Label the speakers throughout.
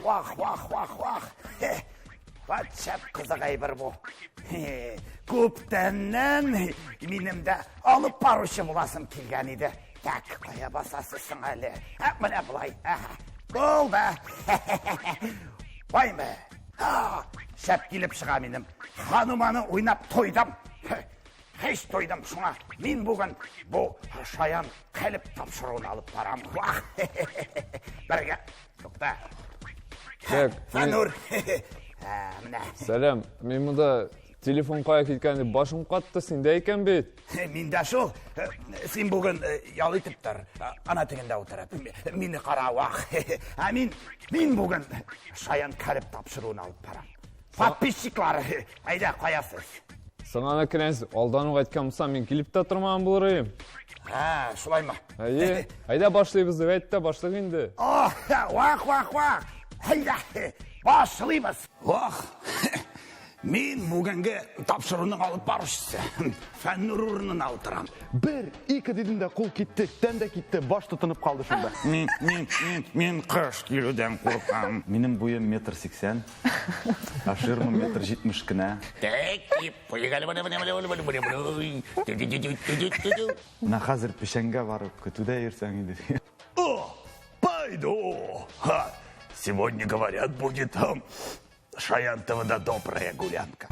Speaker 1: Вах, вах, вах, вах. Вот шәп кызык әйбер бу. Күптәннән минем дә алып баручы буласым килгән иде. Так, кая басасыз соң әле? Ә, менә болай. Әһә. Булды. Ваймы. Шәп килеп чыга минем. Хануманы уйнап туйдым. Һич туйдым шуңа. Мин бүген бу шаян калеп тапшыруын алып барам. Бергә. Тукта.
Speaker 2: Так,
Speaker 1: Фәнүр. Менә.
Speaker 2: Сәлам. Мин монда телефон кая киткән дип башым катты, синдә икән бит.
Speaker 1: Мин дә шул. Син бүген ял итеп тор. Ана тегендә утырып. Мине кара, вах. Ә мин бүген шаян калеп тапшыруын алып барам. Подписчиклар, әйдә, каясыз?
Speaker 2: Соң аны князь алдан ук әйткән булсам, мин килеп тә тормаган булыр идем.
Speaker 1: Ә, шулаймы?
Speaker 2: Әйе, әйдә башлыйбыз дип әйт тә башлыйк инде.
Speaker 1: О, вах, вах, вах. Әйдә, башлыйбыз. Вах. Мин бүгенге тапшыруның алып баручысы. Фәннур урынына утырам.
Speaker 3: Бер, ике дидем дә кул китте, тән дә китте, баш тотынып калды шунда.
Speaker 1: Мин, мин, мин, мин кыш килүдән куркам.
Speaker 3: Минем буем метр сиксән, ә ширмам метр җитмеш кенә. Менә хәзер печәнгә барып көтүдә йөрсәң иде.
Speaker 1: О, пойду. Ха, сегодня, говорят, будет Шаян ТВда добрая гулянка.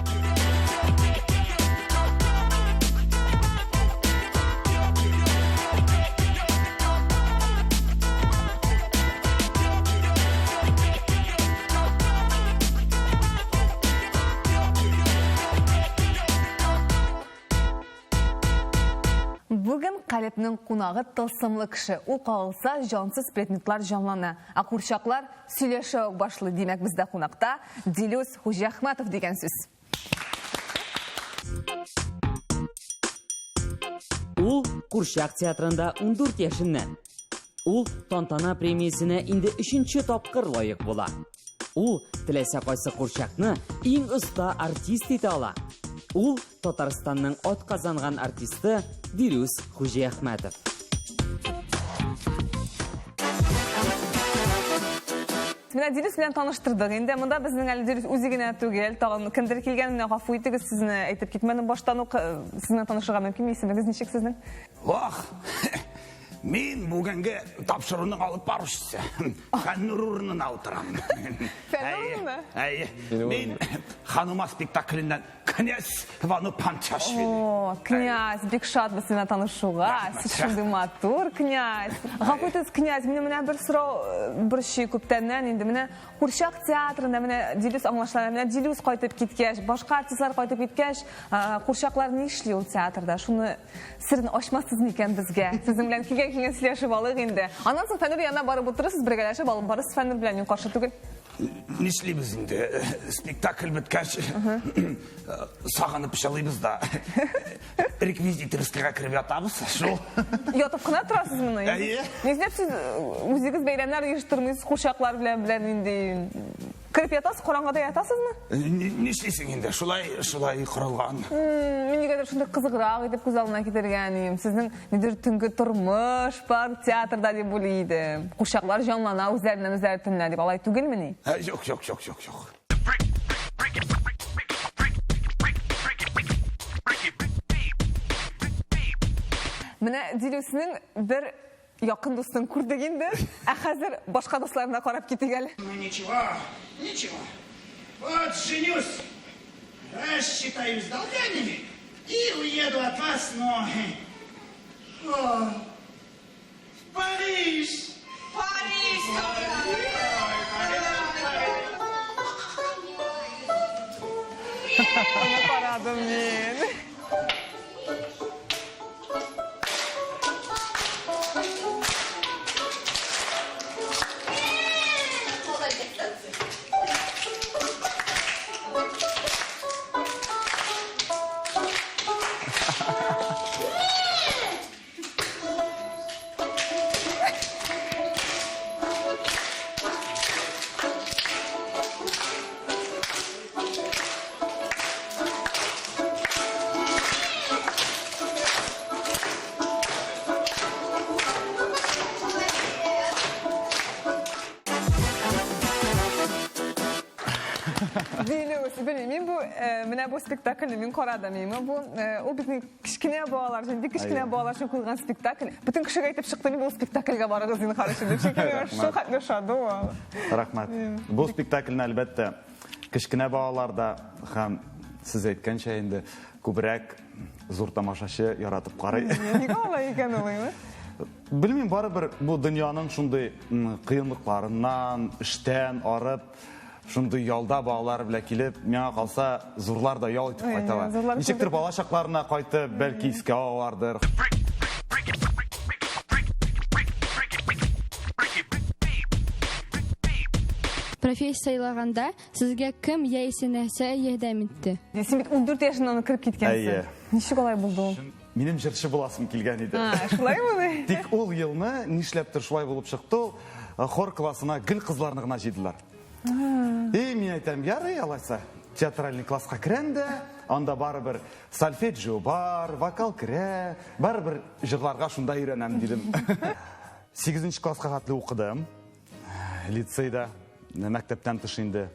Speaker 4: Бүген Калебнең кунагы тылсымлы кеше. Ул кагылса, җансыз предметлар җанлана. Ә курчаклар сөйләшә үк башлый. Димәк, бездә кунакта Дилүс Хуҗиәхмәтов дигән сүз.
Speaker 5: Ул Курчак театрында 14 яшеннән. Ул Тантана премиясенә инде өченче тапкыр лаек була. Ул теләсә кайсы курчакны иң оста артист итә ала. Ул Татарстанның атказанган артисты Дилүс Хуҗиәхмәтов.
Speaker 4: Менә Дилүс белән таныштырдык. Инде монда безнең әле Дилүс үзе генә түгел, тагын кемдер килгән. Менә гафу итегез, сезне әйтеп китмәдем баштан ук. Сезне танышырга мөмкинме? Исемегез ничек сезнең?
Speaker 1: Вах! Мин бүгенге тапшыруның алып баручысы. Фәннур урынына утырам.
Speaker 4: Фәннур урынына?
Speaker 1: Әйе. Мин Ханума спектакленнән князь Вано Пантяшвили.
Speaker 4: О, князь, бик шатбыз синә танышуга. Сез шундый матур князь. Гафу итегез, князь, минем менә бер сорау э, борчый күптәннән инде. Менә Курчак театрында менә Дилүс аңлашыла, менә Дилүс кайтып киткәч, башка артистлар кайтып киткәч, э, курчаклар нишли ул театрда? Шуны серен ачмассыз микән безгә? Сезнең белән килгән-килгән сөйләшеп алыйк инде. Аннан соң Фәнүр янына барып утырырсыз, бергәләшеп алып барырсыз Фәнүр белән, мин каршы түгел.
Speaker 1: Нишлибез инде? Спектакль беткәч, сагынып җылыйбыз да. Реквизиторскийга кереп ятабыз, шул.
Speaker 4: Ятып кына торасыз моны?
Speaker 1: Әйе.
Speaker 4: Нишләп сез үзегез бәйрәмнәр оештырмыйсыз, курчаклар белән белән инде кереп ятасыз, караңгыда ятасызмы?
Speaker 1: Нишлисең инде, шулай, шулай корылган.
Speaker 4: Мин нигәдер шундый кызыграк итеп күз алдына китергән идем. Сезнең нидер төнге тормыш бар театрда дип уйлый идем. Курчаклар җанлана үзләреннән үзләре төнлә дип. Алай түгелмени?
Speaker 1: Юк, юк, юк, юк, юк.
Speaker 4: Менә Дилүснең бер якын дустын күрдек инде. Ә хәзер башка дусларына карап китик әле.
Speaker 1: Ну ничего, ничего. Вот женюсь, рассчитаюсь с долгами и уеду от вас, но... О, в Париж!
Speaker 4: Париж! Аны карадым мин. Белмим, мин бу э, менә бу спектакльне мин карадым. Мин бу э, ул безнең кечкенә балалар өчен, бик кечкенә балалар өчен куелган спектакль. Бөтен кешегә әйтеп чыктым, мин бу спектакльгә барыгыз зинһар өчен дип. Чөнки миңа шул хәтле ошады ул.
Speaker 3: Рәхмәт. Бу спектакльне әлбәттә кечкенә балалар да һәм сез әйткәнчә инде күбрәк зур тамашачы яратып карый.
Speaker 4: Нигә алай икән ул, әйме?
Speaker 3: Белмим, барыбер бу дөньяның шундый кыенлыкларыннан, эштән арып, шундый ялда балалар белән килеп, миңа калса, зурлар да ял итеп кайталар. Ничектер бала чакларына кайтып, бәлки искә алалардыр.
Speaker 6: Профессия сайлаганда сезгә кем яисә нәрсә ярдәм итте?
Speaker 4: Син бит 14 яшеннән кереп киткәнсең.
Speaker 3: Әйе.
Speaker 4: Ничек алай булды ул?
Speaker 3: Минем җырчы буласым килгән иде.
Speaker 4: Шулаймыни?
Speaker 3: Тик ул елны нишләптер шулай булып чыкты ул, хор классына гел кызларны гына җыйдылар. И мин әйтәм, ярый алайса, театральный класска керәм дә, анда барыбер сольфеджио бар, вокал керә, барыбер җырларга шунда өйрәнәм дидем. 8 класска хәтле укыдым. Лицейда, мәктәптән тыш инде,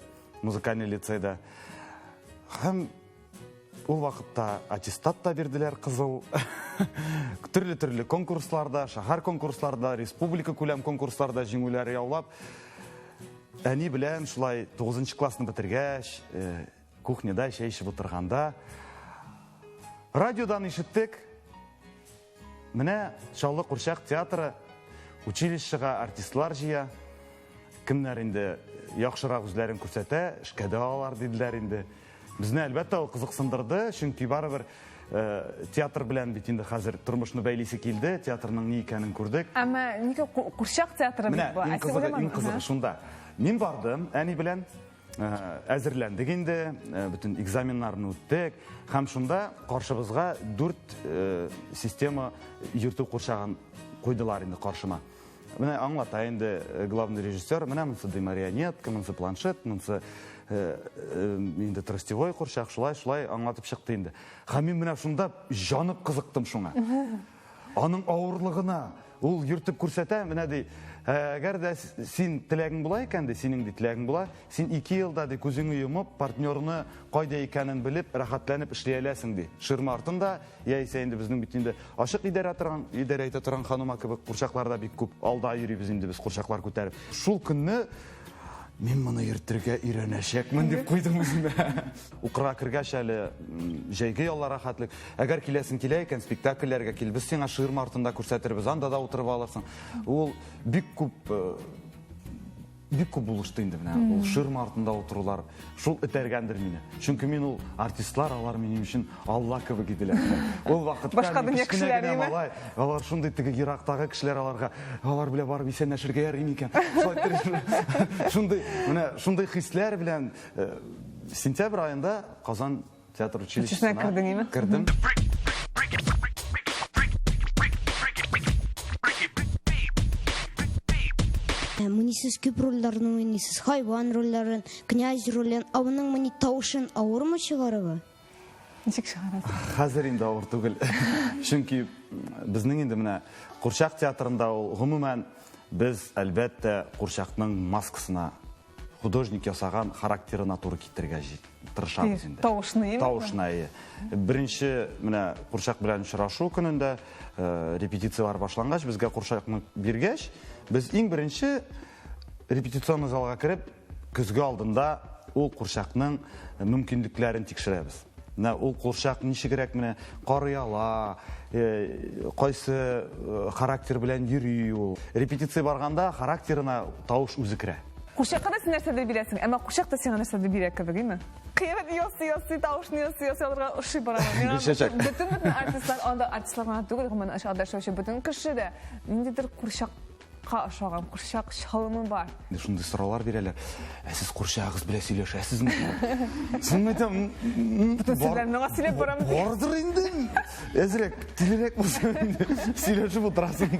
Speaker 3: музыкальный лицейда. Һәм Ул вакытта аттестат та бирделәр кызыл. Төрле-төрле конкурсларда, шәһәр конкурсларда, республика күләм конкурсларда җиңүләр яулап, әни белән шулай 9 классны бетергәч, э, кухняда чәй эчеп утырганда радиодан ишеттек. Менә Чаллы курчак театры училищега артистлар җыя. Кемнәр инде яхшырак үзләрен күрсәтә, эшкә дә алалар диделәр инде. Безне, әлбәттә, ул кызыксындырды, чөнки барыбер э, театр белән бит инде хәзер тормышны бәйлисе килде, театрның ни икәнен күрдек.
Speaker 4: Әмма нигә курчак театры
Speaker 3: бит бу? Менә иң кызыгы, иң кызыгы шунда. Мин бардым әни белән, э, әзерләндек инде, э, бөтен экзаменнарны үттек һәм шунда каршыбызга дүрт система йөртү курчагын куйдылар инде каршыма. Менә аңлата инде э, главный режиссер, менә монысы ди марионетка, монысы планшет, монысы э, э, инде тростевой курчак, шулай, шулай аңлатып чыкты инде. Һәм мин менә шунда җанып кызыктым шуңа. Аның авырлыгына ул йөртеп күрсәтә, менә ди, әгәр дә син теләгең була икән ди, синең ди теләгең була, син ике елда ди күзеңне йомып, партнерны кайда икәнен белеп, рәхәтләнеп эшли аласың ди. Ширма артында Яисә инде безнең бит инде ачык идарә торган, идарә итә торган ханума кебек курчаклар да бик күп. Алда йөрибез инде без курчаклар күтәреп. Шул көнне мин моны йөртергә өйрәнәчәкмен дип куйдым үземә. Укырга кергәч әле җәйге ялларга хәтлек. Әгәр киләсең килә икән, спектакльләргә кил. Без сиңа ширма артында күрсәтербез, анда да утырып алырсың. Ул бик күп э, бик күп булышты инде менә ул ширма артында утырулар шул этәргәндер мине чөнки мин ул артистлар алар минем өчен алла кебек иделәр ул вакытта
Speaker 4: башка дөнья кешеләре
Speaker 3: малай алар шундый теге ерактагы кешеләр аларга алар белән барып исәнләшергә ярый микән шундый менә шундый хисләр белән э, сентябрь аенда казан Театр училищесына
Speaker 4: кердең,
Speaker 3: Кердем.
Speaker 6: Мени сез күп рольләрне уйныйсыз. Хайван рольләрен, князь ролен. Ә моның мени тавышын авырмы чыгарырга?
Speaker 4: Ничек чыгарасың?
Speaker 3: Хәзер инде авыр түгел. Чөнки безнең инде менә курчак театрында ул гомумән без әлбәттә курчакның маскасына художник ясаган характерына туры китерергә тырышабыз инде.
Speaker 4: Тавышны, әйеме?
Speaker 3: Тавышны, әйе. Беренче менә курчак белән очрашу көнендә э, репетицияләр башлангач, безгә курчакны биргәч, без иң беренче репетиционный залга кереп, көзге алдында ул курчакның мөмкинлекләрен тикшерәбез. Менә ул курчак ничегрәк менә карый ала, э, кайсы э, характер белән йөри ул. Репетиция барганда характерына тавыш үзе керә.
Speaker 4: Курчакка да син нәрсәдер бирәсең, әмма курчак та сиңа нәрсәдер бирә кебек, әйме? Кыямәт ясый, ясый, тавышны ясый, ясый аларга ошый бара. Миңа
Speaker 3: Гөлчәчәк.
Speaker 4: бөтен бөтен артистлар, анда артистлар гына түгел, гомумән, анда эшләүче бөтен кеше дә ниндидер курчакка ошаган, курчак чалымы бар.
Speaker 3: Инде шундый сораулар бирәләр. Ә сез курчагыгыз белән сөйләшәсезме? Соң әйтәм,
Speaker 4: Бөтен серләрне миңа сөйләп барам.
Speaker 3: Бардыр инде. Әзрәк тилерәк булсаң инде, сөйләшеп утырасың.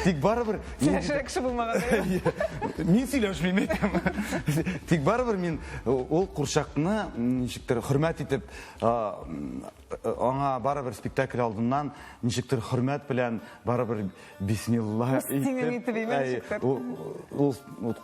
Speaker 3: Тик барыбер
Speaker 4: Сөйләшергә кеше булмаган.
Speaker 3: Мин сөйләшмим әйтәм. Тик барыбер мин ул курчакны ничектер хөрмәт итеп, аңа барыбер спектакль алдыннан ничектер хөрмәт белән барыбер бисмилла
Speaker 4: итеп,
Speaker 3: ул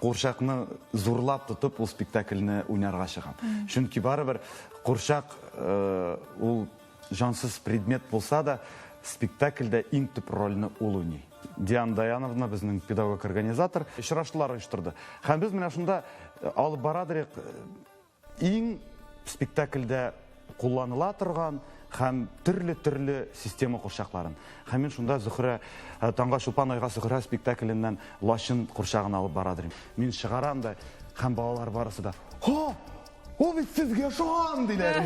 Speaker 3: курчакны зурлап тотып ул спектакльне уйнарга чыгам. Чөнки барыбер курчак ул җансыз предмет булса да, спектакльдә иң төп рольне ул уйный. Диана Даяновна безнең педагог-организатор очраштылар оештырды. Һәм без менә шунда э, алып барадырык э, иң спектакльдә кулланыла торган һәм төрле-төрле система курчакларын. Һәм мин шунда Зөхрә э, Таңга Чулпан Айга Зөхрә спектакленнән Лачын курчагын алып барадыр. Мин чыгарам да һәм балалар барысы да: "Һо! Ул бит сезгә ошаган, диләр.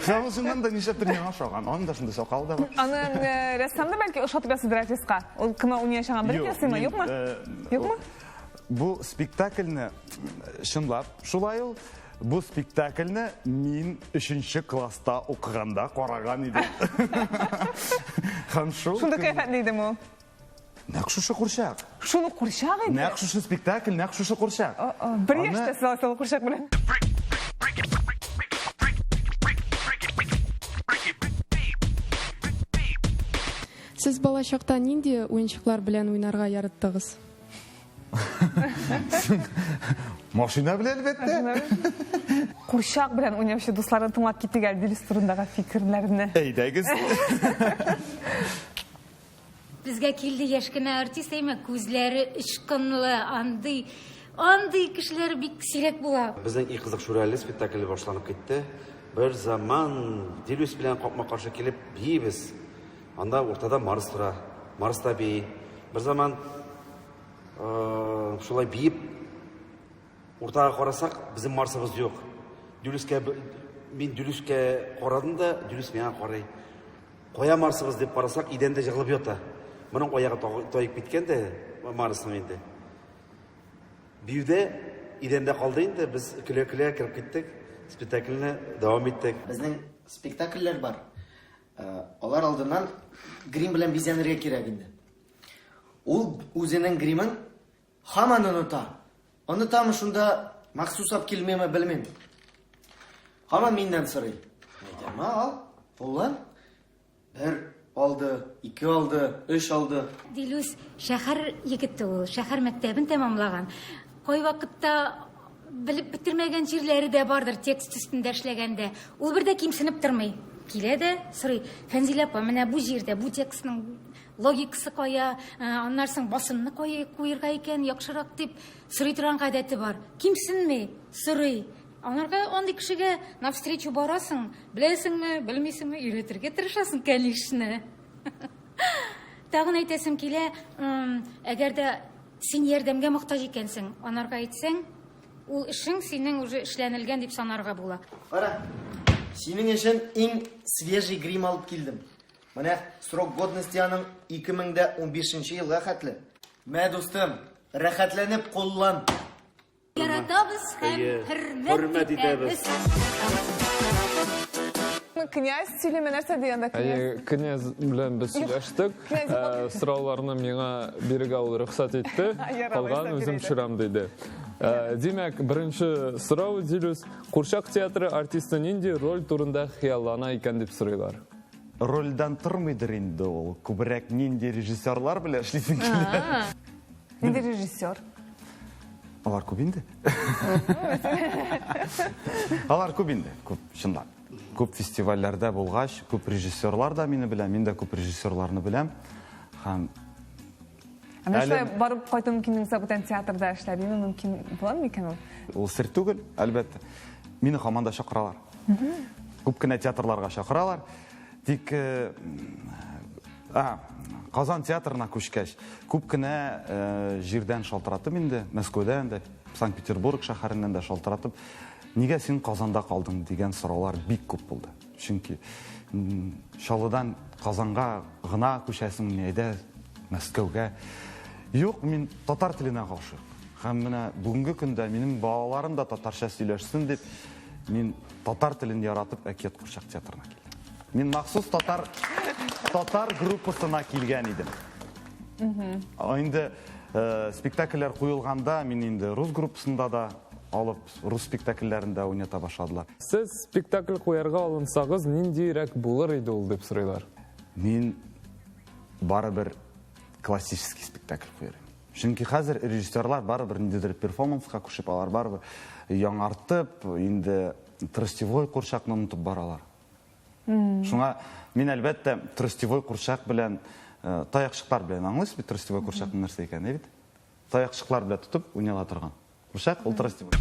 Speaker 3: Һәм чыннан да нишләптер миңа ошаган. Аның да шундый сакалы да бар.
Speaker 4: Аны э, рәссам да бәлки ошатып ясыйдыр артистка. Ул кемә уйнаячагын белеп ясыймы, юкмы?
Speaker 3: Э,
Speaker 4: Юкмы?
Speaker 3: Бу спектакльне чынлап шулай ул. Бу спектакльне мин өченче класста укыганда караган идем. Һәм шул
Speaker 4: Шундый кыяфәтле идеме ул?
Speaker 3: Нәкъ шушы курчак.
Speaker 4: Шул ук курчак иде?
Speaker 3: Нәкъ шушы спектакль, нәкъ шушы курчак.
Speaker 4: Бер яшьтә сез аласыз ул курчак белән.
Speaker 7: Сез балачакта нинди уенчыклар белән уйнарга яраттыгыз?
Speaker 3: Машина белән, әлбәттә.
Speaker 4: Курчак белән уйнаучы дусларны тыңлап китик әле Дилүс турындагы фикерләрне.
Speaker 3: Әйдәгез.
Speaker 8: Безгә килде яшь кенә артист, әйме, күзләре очкынлы, андый, андый кешеләр бик сирәк була.
Speaker 9: Безнең И кызык Шүрәле спектакле башланып китте. Бер заман Дилүс белән капма-каршы килеп биибез. Анда уртада Марс тора. Марс та бии. Бер заман шулай биеп уртага карасак, безнең Марсыбыз юк. Дилүскә мин Дилүскә карадым да, Дилүс миңа карый. Кая Марсыбыз дип карасак, идәндә җыгылып ята. Моның аягы таеп киткән дә Марсның инде. Биюдә идәндә калды инде, без көлә-көлә кереп киттек, спектакльне дәвам иттек.
Speaker 10: Безнең спектакльләр бар. Э, алар алдыннан грим белән бизәнергә кирәк инде. Ул үзенең гримын һаман оныта. Онытамы шунда махсус алып килмиме, белмим. Һаман миннән сорый. Әйтәм, ал, куллан. Бер алды, ике алды, өч алды.
Speaker 8: Дилүс шәһәр егете ул, шәһәр мәктәбен тәмамлаган. Кайвакытта белеп бетермәгән җирләре дә бардыр текст өстендә эшләгәндә. Ул бер дә кимсенеп тормый. Килә дә сорый, Фәнзилә апа, менә бу җирдә, бу текстның логикасы кая, э, аннан соң басымны кая куерга икән, яхшырак дип сорый торган гадәте бар. Кимсенми, сорый. Анарга андый кешегә навстречу барасың, беләсеңме, белмисеңме, өйрәтергә тырышасың, конечно. Тагын әйтәсем килә, әгәр дә син ярдәмгә мохтаҗ икәнсең, анарга әйтсәң, ул эшең синең уже эшләнелгән дип санарга була.
Speaker 10: Кара, синең өчен иң свежий грим алып килдем. Менә срок годности аның 2015 елга хәтле. Мә, дустым, рәхәтләнеп куллан.
Speaker 8: Яратабыз һәм хөрмәт итәбез.
Speaker 4: Князь сөйләмә нәрсә ди анда князь?
Speaker 2: Әйе, князь белән без сөйләштек. Э, сорауларны миңа бирергә ул рөхсәт итте. Калган үзем төшерәм диде. Э, димәк, беренче сорау Дилүс, Курчак театры артисты нинди роль турында хыяллана икән дип сорыйлар.
Speaker 3: Рольдән тормыйдыр инде ул. Күбрәк нинди режиссерлар белән эшлисең килә?
Speaker 4: Нинди режиссер?
Speaker 3: Алар күп инде. Алар күп инде, күп, чынлап. Күп фестивальләрдә булгач, күп режиссерлар да мине белә, мин дә күп режиссерларны беләм. Һәм
Speaker 4: Ә менә шулай барып кайту мөмкин булса, бүтән театрда эшләп йөрү мөмкин буламы микән ул?
Speaker 3: Ул сер түгел, әлбәттә. Мине һаман да чакыралар. Күп кенә театрларга чакыралар. Тик э, а, Казан театрына күчкәч, күп кенә э, җирдән шалтыратып инде, Мәскәүдән дә, Санкт-Петербург шәһәреннән дә шалтыратып, нигә син Казанда калдың дигән сораулар бик күп булды. Чөнки Чаллыдан Казанга гына күчәсең, әйдә Мәскәүгә. Юк, мин татар теленә гашыйк. Һәм менә бүгенге көндә минем балаларым да татарча сөйләшсен дип, мин татар телен яратып Әкият курчак театрына килдем. Мин махсус татар татар группасына килгән идем. Инде э, спектакльләр куелганда мин инде рус группасында да алып рус спектакльләрендә уйната башладылар.
Speaker 2: Сез спектакль куярга алынсагыз, ниндирәк булыр иде ул дип сорыйлар.
Speaker 3: Мин барыбер классический спектакль куяр идем. Чөнки хәзер режиссерлар барыбер ниндидер перформанска күчеп, алар барыбер яңартып, инде тростевой курчакны онытып баралар. Шуңа мин әлбәттә тростевой курчак белән э, таякчыклар белән аңлыйсыз бит тростевой курчакның нәрсә икәнен, бит? Таякчыклар белән тотып уйнала торган. Курчак ул тростевой.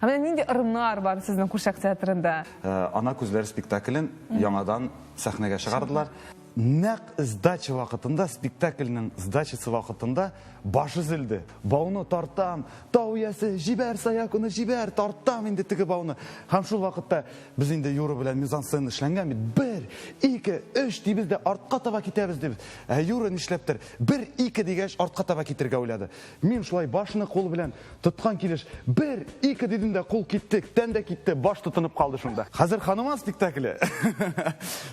Speaker 4: Ә менә нинди ырымнар бар сезнең курчак театрында?
Speaker 3: Э, Ана күзләре спектаклен яңадан сәхнәгә чыгардылар. Нәкъ сдача вакытында, спектакльнең сдачасы вакытында баш өзелде. Бауны тартам, тау иясе, җибәр Саякуны, җибәр, тартам инде теге бауны. Һәм шул вакытта без инде Юра белән мизансцена эшләнгән бит. Бер, ике, өч дибез дә артка таба китәбез дибез. Ә Юра нишләптер, бер, ике дигәч артка таба китергә уйлады. Мин шулай башны кул белән Тоткан килеш бер, ике дидем дә кул китте, тән дә китте, баш тотынып калды шунда. Хәзер Хануман спектакле.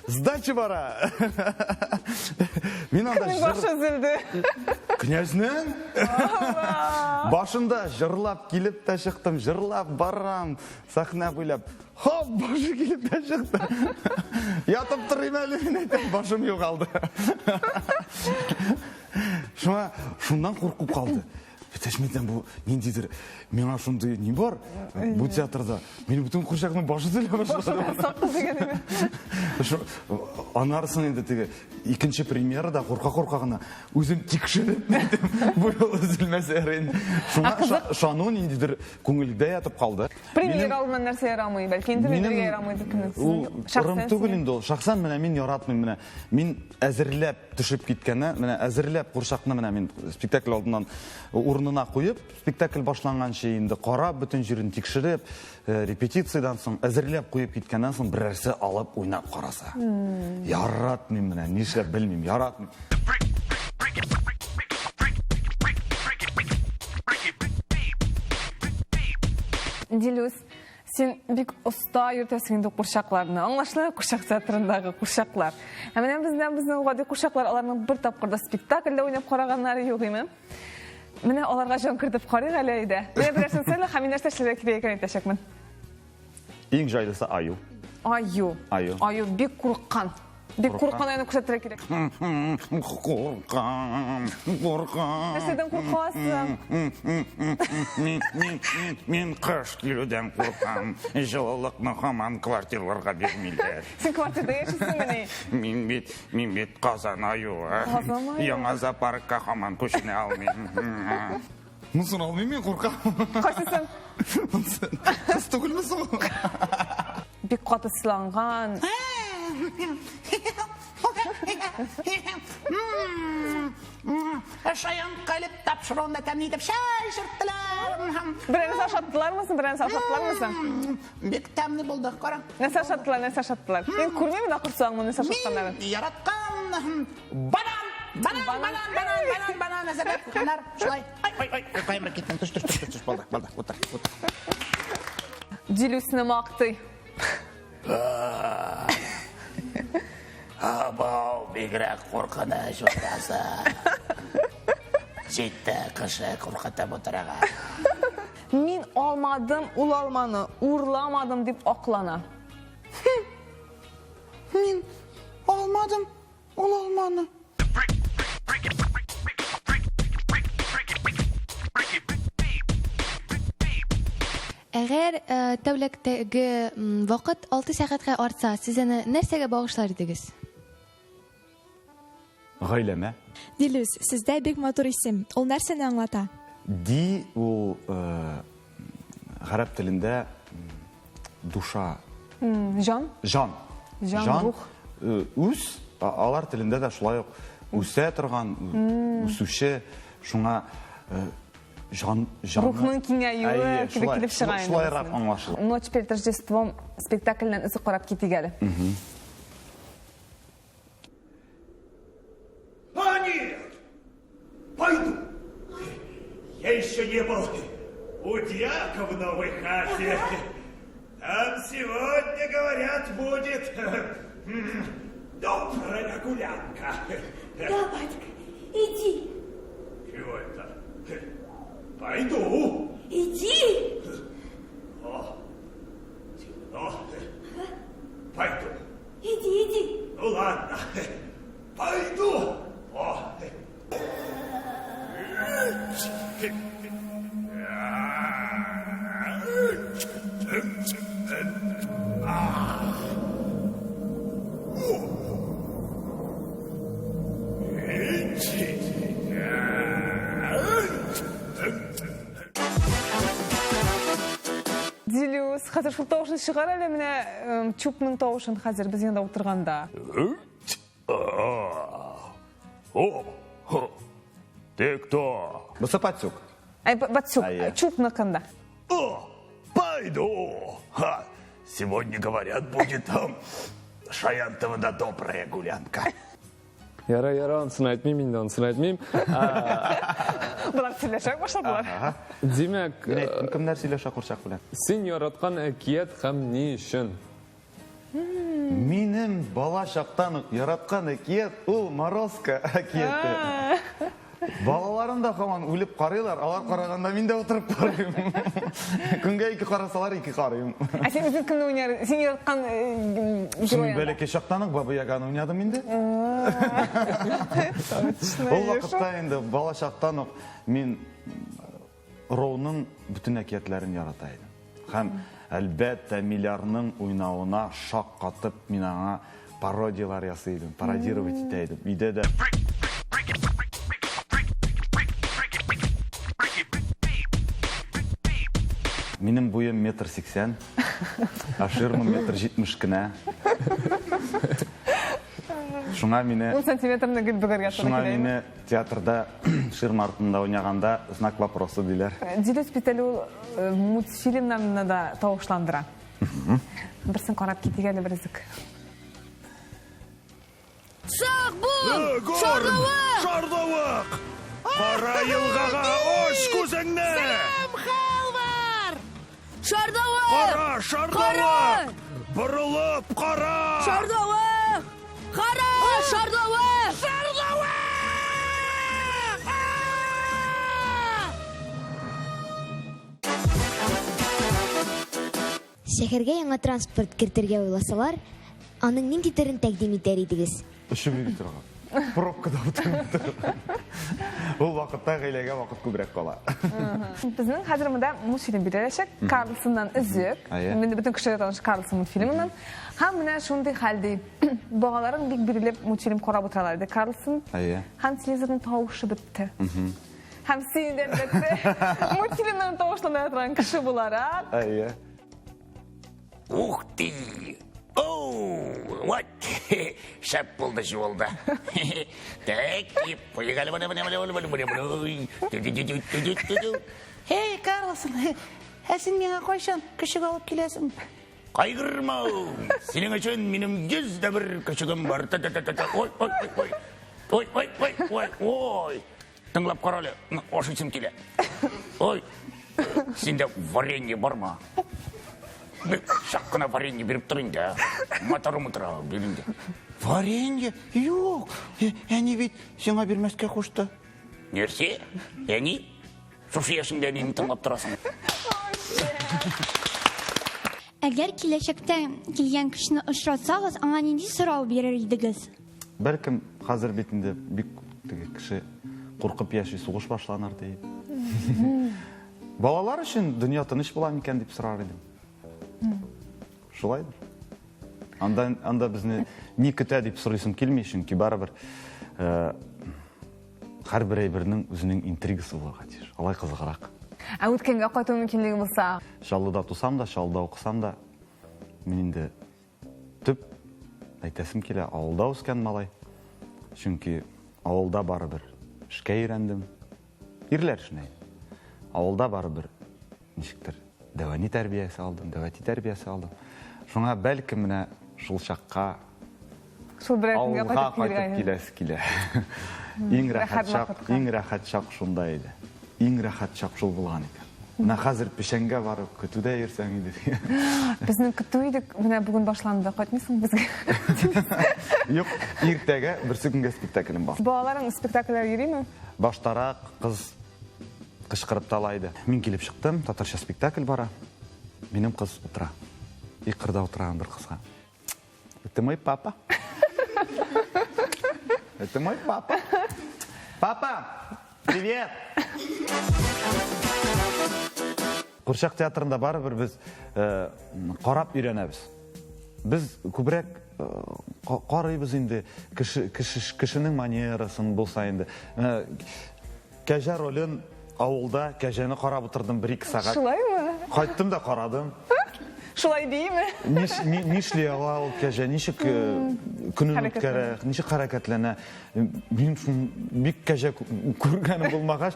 Speaker 3: Сдача бара. Мин анда
Speaker 4: Кемнең башы өзелде?
Speaker 3: Князьнең? Башында җырлап килеп тә чыктым, җырлап барам, сәхнә буйлап. Хоп, башы килеп тә чыкты. Ятып торыйм әле, мин әйтәм, башым югалды. Шуңа шуннан куркып калды. Әтәч, мин бу ниндидер миңа шундый ни бар бу театрда. Мин бөтен курчакның башы өзелә башлады. Шу анарысын инде теге икенче премьерада курка-курка гына үзем тикшереп бу юлы өзелмәсә ярый. Шуңа ышану ниндидер күңелдә ятып калды.
Speaker 4: Премьера алдыннан нәрсә ярамый, бәлки инде бергә ярамыйдыр кемнең.
Speaker 3: Ул ырым түгел инде ул. Шәхсән менә мин яратмыйм менә. Мин әзерләп төшеп киткәнне, менә әзерләп курчакны менә мин спектакль алдыннан урынына куеп, спектакль башланганчы инде карап, бөтен җирен тикшереп, э, репетициядән соң әзерләп куеп киткәннән соң берәрсе алып уйнап караса. Яратмыйм менә, нишләп белмим, яратмыйм.
Speaker 4: Дилүс, Син бик оста йөртәсең инде курчакларны. Аңлашыла курчак театрындагы курчаклар. Ә менә бездә безнең гади курчаклар аларның бер тапкыр да спектакльдә уйнап караганнары юк име? Менә аларга җан кертеп карыйк әле әйдә. Менә берәрсен сөйлә һәм мин нәрсә эшләргә кирәк икәнен әйтәчәкмен.
Speaker 3: Иң җайлысы аю.
Speaker 4: Аю.
Speaker 3: Аю.
Speaker 4: Аю бик курыккан. Бик курыккан аюны күрсәтергә кирәк.
Speaker 1: Куркам, куркам.
Speaker 4: Нәрсәдән куркасың?
Speaker 1: Мин, мин, мин, мин кыш килүдән куркам. Җылылыкны һаман квартирларга бирмиләр.
Speaker 4: Син квартирда яшисеңмени?
Speaker 1: Мин бит, мин бит Казан аюы.
Speaker 4: Казан аюы.
Speaker 1: Яңа зоопаркка һаман күченә алмыйм.
Speaker 3: Монысын алмыйм мин, куркам.
Speaker 4: Кайсысын?
Speaker 3: Монысын. Кыз түгелме соң?
Speaker 4: Бик каты сыланган.
Speaker 1: Шаян калеп тапшыруында тәмле итеп чәй эчерттеләр.
Speaker 4: Берәрсе ашаттылармы соң, берәрсе ашаттылармы соң?
Speaker 1: Бик тәмле булды, кара.
Speaker 4: Нәрсә ашаттылар, нәрсә ашаттылар? Мин күрмим дә корсагыңны нәрсә ашатканнарын.
Speaker 1: Мин яраткан банан, банан, банан, банан, банан, банан әзерләп куйганнар. Шулай. Ай, ай, ай, каямрак киттең. Төш, төш, төш, төш, булды, булды, утыр, утыр.
Speaker 4: Дилүсне мактый.
Speaker 1: Абау, бигрәк куркыныч уртасы. Җитте, кеше куркытып утырырга.
Speaker 4: Мин алмадым ул алманы, урламадым дип аклана.
Speaker 1: Мин алмадым Ул алманы.
Speaker 7: Әгәр э, тәүлектәге вакыт 6 сәгатькә артса, сез аны нәрсәгә багышлар идегез?
Speaker 3: Гаиләмә.
Speaker 11: Дилүс, сездә бик матур исем. Ул нәрсәне аңлата?
Speaker 3: Ди ул э, гарәп телендә душа.
Speaker 4: Җан?
Speaker 3: Җан.
Speaker 4: Җан, рух.
Speaker 3: Э, үс, алар телендә дә шулай ук үсә торган, үсүче, шуңа э, җан, җанны...
Speaker 4: Рухның киңәюе кебек килеп чыга инде.
Speaker 3: Шулайрак аңлашыла.
Speaker 4: Ночь перед Рождеством спектакленнән өзек карап китик әле.
Speaker 1: А нет! Пойду. Я еще не был у дьяка в новой хате. Там сегодня, говорят, будет добрая гулянка.
Speaker 8: Да, батька, иди.
Speaker 1: Чего это? Пойду.
Speaker 8: Иди.
Speaker 1: О, темно. Пойду.
Speaker 8: Иди, иди.
Speaker 1: Ну ладно, пойду. О.
Speaker 4: Дилюс, хәзер шул тавышын чыгар әле менә Чупның тавышын хәзер без янда утырганда.
Speaker 1: О, ты кто?
Speaker 3: Бусы Патюк.
Speaker 4: Әй, Батюк, Чупныкында.
Speaker 1: О, пойду. Ха, сегодня, говорят, будет там Шаянтова да добрая гулянка.
Speaker 2: Ярар, ярар, анысын әйтмим инде, анысын әйтмим.
Speaker 4: Болар сөйләшә башладылар.
Speaker 2: Димәк,
Speaker 3: Мин әйттем, кемнәр сөйләшә курчак белән?
Speaker 2: Син яраткан әкият һәм ни өчен?
Speaker 3: Минем бала чактан ук яраткан әкият ул Морозко әкияте. Балаларым да һаман үлеп карыйлар, алар караганда мин дә утырып карыйм. Көнгә ике карасалар, ике карыйм.
Speaker 4: Ә син үзең кемне уйнар? Син яраткан э,
Speaker 3: герой. Мин бәләкәй чактан ук Баба Яганы уйнадым инде. Ул вакытта инде бала чактан ук мин Роуның бөтен әкиятләрен ярата идем. Һәм, әлбәттә, Милярның уйнавына шаккатып, мин аңа пародияләр ясый идем, пародировать итә идем. Өйдә дә. Минем буем 1,80 м, ә ширмам 1,70 м кенә. Шуңа мине...
Speaker 4: Ун сантиметрны гел бөгәргә туры
Speaker 3: Шуңа
Speaker 4: килә.
Speaker 3: мине Театрда ширма артында уйнаганда знак вопроса диләр.
Speaker 4: Дилүс бит әле ул мультфильмнарны да тавышландыра. Берсен карап китик әле беразык.
Speaker 6: Сак бул! Шарлавык!
Speaker 1: Шарлавык! Кара елгага ач күзеңне!
Speaker 6: Сәлам, Халвар! Шарлавык!
Speaker 1: Кара, шарлавык! Борылып кара!
Speaker 6: Шарлавык! Кара, шарлавык! Шарлавык!
Speaker 12: Шәһәргә яңа транспорт кертергә уйласалар, аның нинди төрен тәкъдим итәр идегез?
Speaker 3: Очып йөри торган. Пробкада утырмый торган. Ул вакытта гаиләгә вакыт күбрәк кала.
Speaker 4: Безнең хәзер монда мультфильм биреләчәк. Карлсоннан өзек. Инде бөтен кешегә таныш Карлсон мультфильмыннан. Һәм менә шундый хәл ди. Балаларың бик бирелеп мультфильм карап утыралар иде Карлсон. Һәм телевизорның тавышы бетте. Һәм син дә әлбәттә мультфильмнан тавышлана торган кеше буларак.
Speaker 3: Әйе.
Speaker 1: Ух ты! Оу, вот, шәп булды жуылды. Так, киеп куйык әле моны, моны, моны, моны, моны, моны. Ту-ду-ду-ду-ду-ду-ду.
Speaker 13: Эй, Карлсон, ә син миңа кайчан көчек алып киләсең?
Speaker 1: Кайгырма, синең өчен минем 101 көчегем бар. Та-та-та-та. Ой, ой, ой, ой. Ой, ой, ой, ой, ой. Тыңлап кара әле, ашыйсым килә. Ой, синдә варенье бармы? Чак кына варенье биреп тор инде. Моторым утыра, бир инде.
Speaker 13: Варенье? Юк, әни бит сиңа бирмәскә кушты.
Speaker 1: Нәрсә? Әни? Шушы яшеңдә әнине тыңлап торасың.
Speaker 14: Әгәр киләчәктә килгән кешене очратсагыз, аңа нинди сорау бирер идегез?
Speaker 3: Бәлкем, хәзер бит инде бик теге кеше куркып яши, сугыш башланыр дип. Балалар өчен дөнья тыныч була микән дип сорар идем. Шулайдыр. Анда, анда безне ни көтә дип сорыйсым килми, чөнки барыбер э, һәрбер әйбернең үзенең интригасы булырга тиеш. Алай кызыграк.
Speaker 4: Ә үткәнгә кайту мөмкинлеге булса?
Speaker 3: Чаллыда тусам да, Чаллыда укысам да, мин инде Төп әйтәсем килә, авылда үскән малай. Чөнки авылда барыбер эшкә өйрәндем. Ирләр эшенә. Авылда барыбер ничектер дәвәни тәрбиясе алдым, дәвәти тәрбиясе алдым. Шуңа бәлкем менә шул чакка
Speaker 4: шул берәр көнгә
Speaker 3: кайтып кайтып киләсе килә. Иң рәхәт чак, иң рәхәт чак шунда иде. Иң рәхәт чак шул булган икән. Менә хәзер печәнгә барып көтүдә йөрсәң иде.
Speaker 4: Безнең көтү идек, менә бүген башланды. Кайтмыйсың безгә?
Speaker 3: Юк, иртәгә берсе көнгә спектаклем бар.
Speaker 4: Балаларың спектакльләр йөриме?
Speaker 3: Баштарак кыз кычкырып та ала иде. Мин килеп чыктым, татарча спектакль бара. Минем кыз утыра. И кырда утырган бер кызга. Это мой папа. Это мой папа. Папа, привет! Курчак театрында барыбер без э, карап өйрәнәбез. Без күбрәк э, карыйбыз инде кеше, кеше, кешенең манерасын булса инде. Э, Кәҗә ролен авылда кәҗәне карап утырдым бер-ике сәгать.
Speaker 4: Шулаймы?
Speaker 3: Кайттым да карадым.
Speaker 4: Шулай дими?
Speaker 3: Нишли ала ул кәҗә, ничек э, көнен үткәрә, ничек хәрәкәтләнә. Мин бик кәҗә күргәнем булмагач,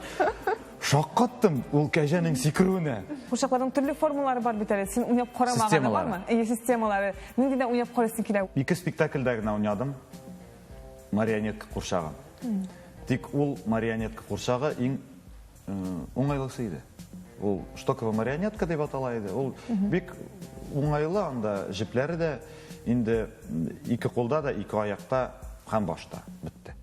Speaker 3: шаккаттым ул кәҗәнең сикерүенә.
Speaker 4: Курчакларның төрле формалары бар бит әле. Син уйнап карамаганы бармы? Әйе, системалары. Ниндидән уйнап карыйсың килә?
Speaker 3: Ике спектакльдә генә уйнадым. Марионетка курчагын. Тик ул марионетка курчагы иң э, уңайлысы иде. Ул штоковая марионетка дип атала иде. Ул бик уңайлы, анда җепләре дә инде ике кулда да, ике аякта һәм башта бетте.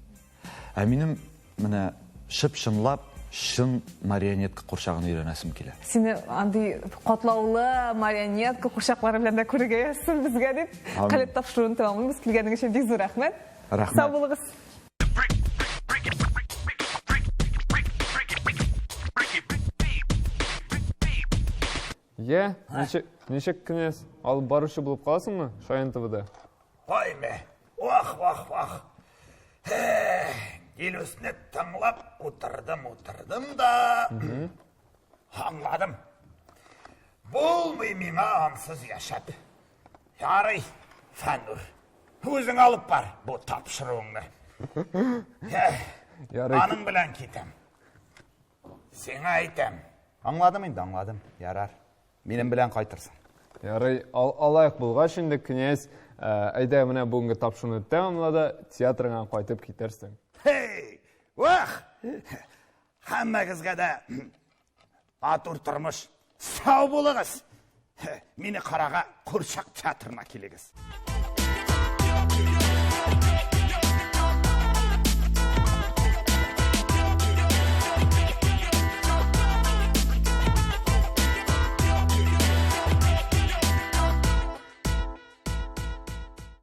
Speaker 3: Ә минем менә чып-чынлап чын марионетка курчагын өйрәнәсем килә.
Speaker 4: Сине андый катлаулы марионетка курчаклары белән дә күрергә язсын безгә дип. Калеб тапшыруын тәмамлыйбыз. Килгәнең өчен бик зур рәхмәт.
Speaker 3: Рәхмәт.
Speaker 4: Сау булыгыз.
Speaker 2: Е, ничек, ничек князь, алып баручы булып каласыңмы Шаян ТВда?
Speaker 1: Ой, Вах, вах, вах. Эх, Дилүсне тыңлап утырдым, утырдым да аңладым. Булмый миңа ансыз яшәп. Ярый, Фәнүр, үзең алып бар бу тапшыруыңны. Эх,
Speaker 2: Ярый.
Speaker 1: Аның белән китәм. Сиңа әйтәм.
Speaker 3: Аңладым инде, аңладым. Ярар. Минем белән кайтырсың.
Speaker 2: Ярый, ал, алай булгач инде, князь, э, әйдә менә бүгенге тапшыруны тәмамла да театрыңа кайтып китерсең.
Speaker 1: Хей! Вах! Һәммәгезгә дә матур тормыш. Сау булыгыз. Мине карага курчак театрына килегез.